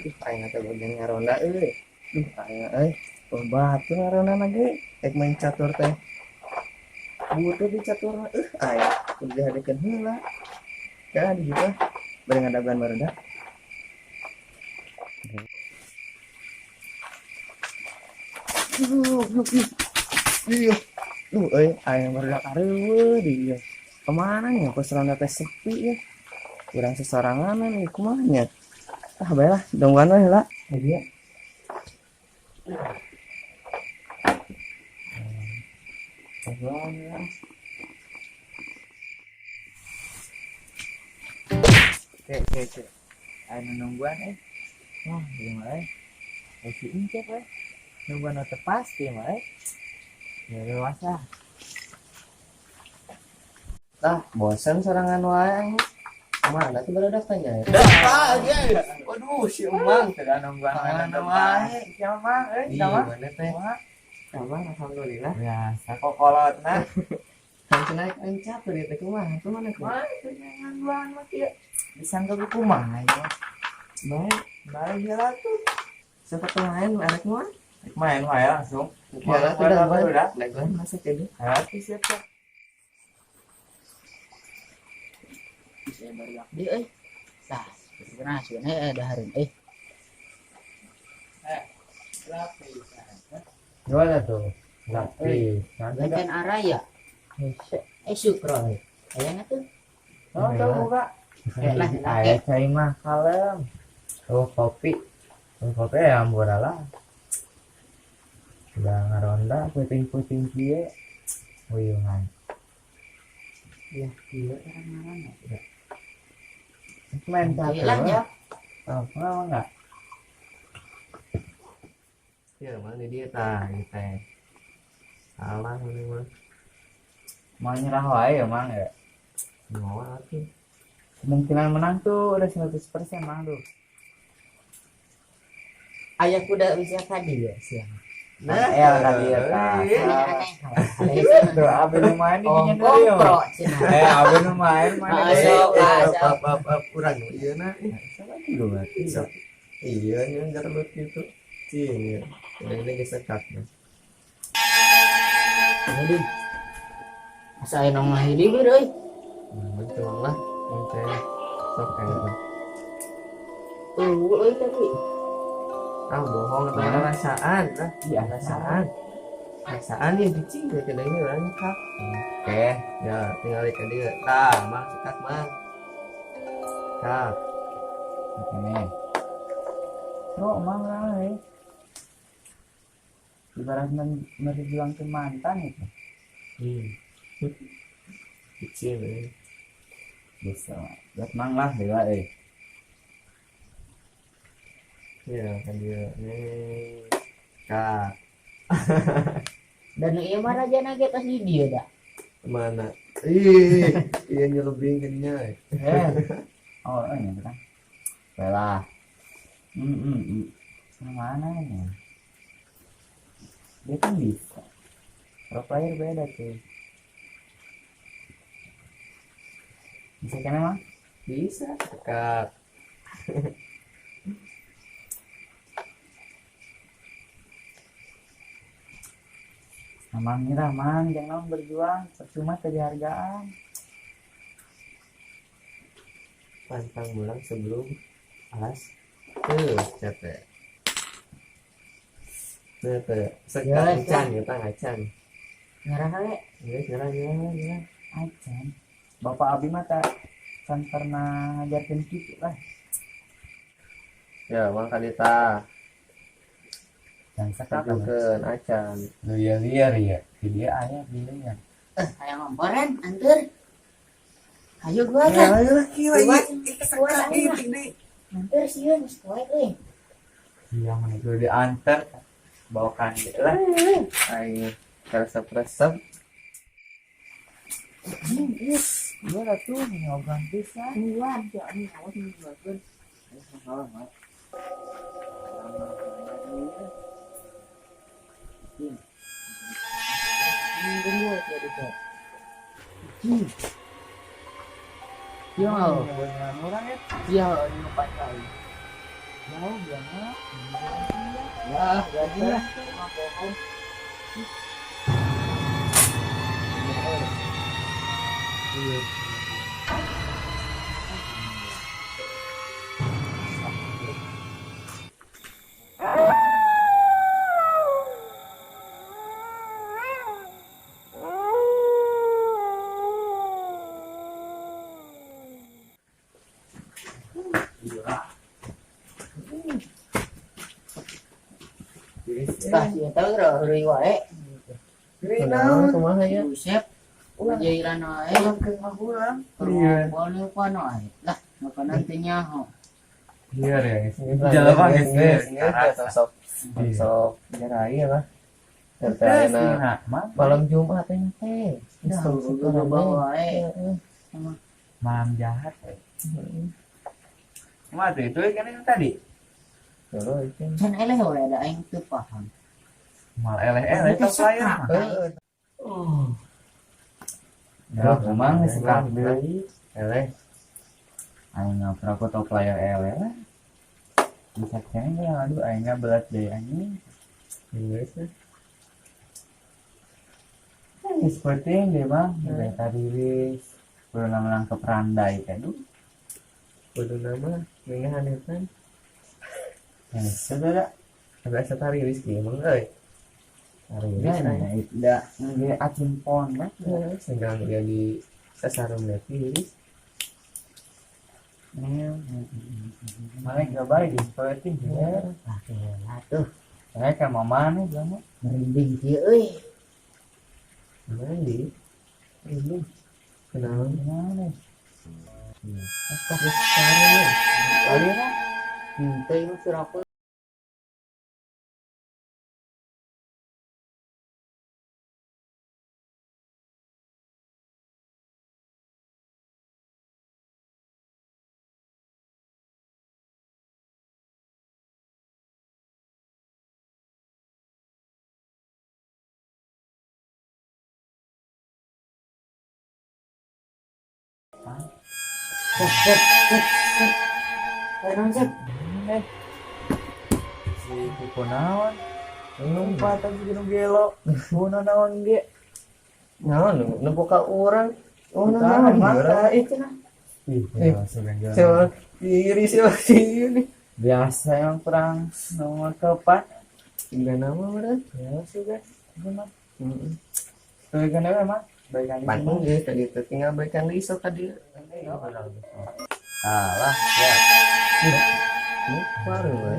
Ih, aing teh bagian ngaronda euy. Duh, aing euy. Oh, batur ngaronda lagi. Ek main catur teh. Butuh di catur aing kudu dihadekeun heula. Ya di dieu bari ngadagoan barudak. Iya. Duh euy, aing barudak areueuh di ieu. Kemana nya pos ronda teh sepi ya. Urang sesoranganan ieu kumaha nya. Ah bae lah, dongguan we heula. Ieu. Dongguan ya. Oke, oke, oke. Ayo nungguan eh. Wah, gimana eh? Si Incep eh. Nungguan otak pasti mah eh. Ya dewasa. Ah, bosan sorangan wae. Kemana tuh barudak tanya ya? Waduh, si Emang. Sudah nungguan Mana wae. Siapa Mang? Eh, Ih, sama. mana teh? Sama, alhamdulillah. Biasa kok kolotna. Kan cenah aing catur ieu teh kumaha? Tuh mana kumaha? Mah, itu nungguan mah kieu. Disangka ku kumaha ieu. Baik, Bae heula tuh. siapa tuh main arek mah? Main wae langsung. Ya lah, sudah, Udah, udah. Dagoan masuk ke dia. Ayo siap siap. Bisa baru di euy. Tah, pernah sebenarnya dahareun euy. Gimana tuh? Lapis. Gantian araya. Eh syukro euy. Ayana tuh. Oh, tuh buka. Lah, Ayah cai mah kalem. Oh, kopi. Oh, kopi ya ambura lah. Udah ngaronda puting-puting kieu. Uyungan. Ya, ieu orang ngaranna. Main catur. Lah nya. Oh, mau enggak? Ya, mana dia tah ieu teh. Salah ini mah. Mau nyerah wae ya, Mang ya. Mau atuh. Kemungkinan menang tuh udah 100% Mang tuh. Aya kuda bisa ka dieu sia. Nah, el ka dieu tah. Aneh-aneh. Tuh, abi nu main di dinya Ongkong deui, pro Mang. cenah. Eh, abi nu main main. Ah, sok, ah, sok. Up, up, up, urang ieu na. Siapa juga berarti. Iya, nya gerelut gitu. Cing, ya. Ini geus sekak. Jadi asa aya nong ngahiliwir euy. Betul lah. Ente sok kayak Tuh euy tapi ah bohong atau perasaan ah Iya, perasaan perasaan ya bicing ya kadangnya orang nyekak. Oke. Ya tinggal ke dia tah mang sekak mang kak. Oke nih. Bro, mang lah eh. Ibarat memperjuangkan mantan itu. Bicing eh. Bisa. Buat mang lah dewa eh. Ya kan dia nih kak. Dan ieu mah rajana ge tos di dieu da. Mana ih iya nyelebing kayaknya Eh. Oh, ini kan. Baiklah. Mana ini? Dia kan bisa. Pro player beda cuy. Bisa kan emang? Bisa kak. Mang nyerah mang, jangan berjuang, percuma kehargaan. Pantang pulang sebelum alas tuh capek. Nah, tuh, sekarang Ya, acan, kita acan. Nyerah we. Geus nyerah, nyerah, nyerah. Acan. Bapak Abi mah tak can pernah ngajarkeun kitu lah. Ya, mang kadita. Jangan sekak Tunjukkeun acan. Lu ya liar ya. Di dia aya bilenya. Hayang ngomporan anteur. Ayo gua Ya, kan. ayo lah kieu Gua ieu. gua anteur sieun geus poe euy. Iya, mana kudu diantar. Bawa kande lah. Aing resep-resep. Anjing, ieu. Iya lah tuh, ngobrol pisan. Nungguan, ya anjing awas nungguan. Salah, Mak. Yo, Orang ya. iya, ini pantai. Jauh banget. Ya, jadi lah. Bohong. Iya. Tah sia teh heureuy wae. Kunaon kumaha ya? Buset. Jairan wae. Ulang ke mah ulang. Iya. Boleh kono wae. Lah, makanan teh nyaho. Iya ya, guys. Jalan Jalan geus guys. geus sok sok jarai lah. Teh ayeuna malam Jumat teh teh. Dah, Geus udah bawa wae. Malam jahat. Mah tuh itu kan yang tadi. Heeh, itu. Can eleh wae da aing teu paham. Mal eleh-eleh top player mah. Heeh. Oh. Ya, kumang geus deui. Eleh. Aing ngapra ku top player eleh lah. Bisa kene ya aduh aing belat deui anjing. Geus. Geus penting deh mah, mereka rilis. Kudu menang ke perandai teh duh. Kudu nama ngeunah hanepan. Hese da. Biasa tarilis kieu mah euy. Tarilis Ya, aya. da nge acin pon lah. Heeh, senggang jadi sasarum tiris. Mana gak baik di seperti ya. Lah, kela tuh Saya kan mama nih bilang mah. merinding kieu euy. Mandi. Ini kenalan. Gimana? Apa sekarang? Kali lah. Henteu ieu siraku. Cep, cep, cep, cep. Ayo naon, Cep? Si kuku naon. Numpat aja gunung gelo. Kuno naon ge. Naon nempo ka urang. Oh, Bukan, naon mata. urang itu nah. Ih, Eh, Coba iri sih ini. Biasa yang perang nomor keempat. Tiga nama urang. Ya sudah. Gimana? Heeh. Tuh kan ya mah. Baikan di Bandung geus tadi teh tinggal baikan deui sok ka dieu. Alah, ya. Ini baru we.